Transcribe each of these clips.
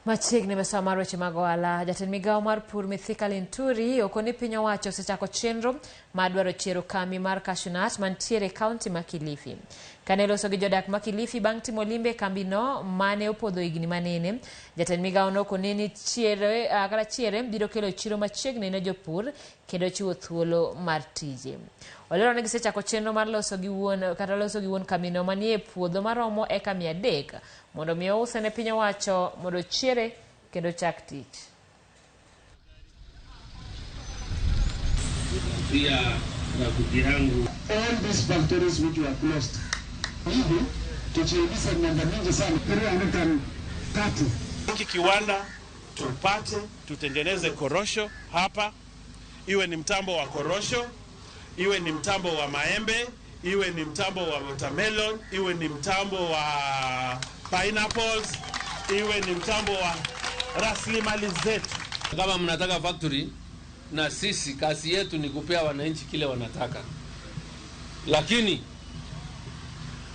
Machiegni mesawa mar weche mag ohala, jatend migao mar pur Mithika Linturi okoni piny owacho osechako chenro mar dwaro chiero kambi mar cashew nut mantiere e kaunti ma Kilifi. Kane loso gi jodak ma Kilifi bang' timo limbe e kambino mane opodho higni manene, jatend migao no okone ni chiere, kata chiere biro kelo chiro machiegni ne jopur kendo chiwo thuolo mar tije. Olero ni gisechako chenro mar loso gi wuon kata loso gi wuon kambino manie puodho maromo eka 300 mondo mi ouse ne piny owacho mondo chiere kendo chak tich. Pia rafiki yangu all these factories which were closed. Hivi tuchiingiza miaka mingi sana 330. Hiki kiwanda tupate tutengeneze korosho hapa, iwe ni mtambo wa korosho, iwe ni mtambo wa maembe, iwe ni mtambo wa watermelon, iwe ni mtambo wa pineapples, iwe ni mtambo wa rasilimali zetu. Kama mnataka factory, na sisi kazi yetu ni kupea wananchi kile wanataka, lakini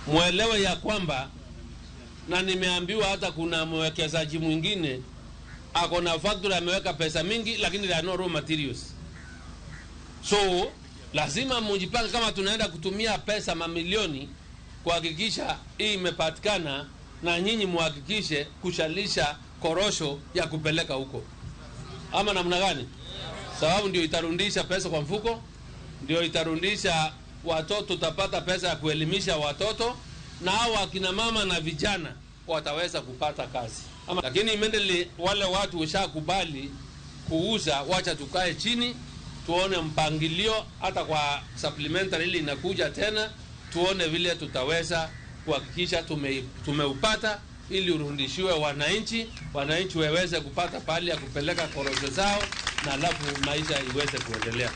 mwelewe ya kwamba, na nimeambiwa hata kuna mwekezaji mwingine ako na factory ameweka pesa mingi, lakini there are no raw materials. So lazima mujipange kama tunaenda kutumia pesa mamilioni kuhakikisha hii imepatikana, na nyinyi muhakikishe kushalisha korosho ya kupeleka huko, ama namna gani? Sababu ndio itarudisha pesa kwa mfuko, ndio itarudisha watoto, tutapata pesa ya kuelimisha watoto, na hao akina mama na vijana wataweza kupata kazi. Ama, lakini immediately wale watu ushakubali kuuza, wacha tukae chini tuone mpangilio, hata kwa supplementary ili inakuja tena, tuone vile tutaweza kuhakikisha tumeupata ili urudishiwe wananchi, wananchi waweze kupata pahali ya kupeleka korosho zao, na alafu maisha iweze kuendelea.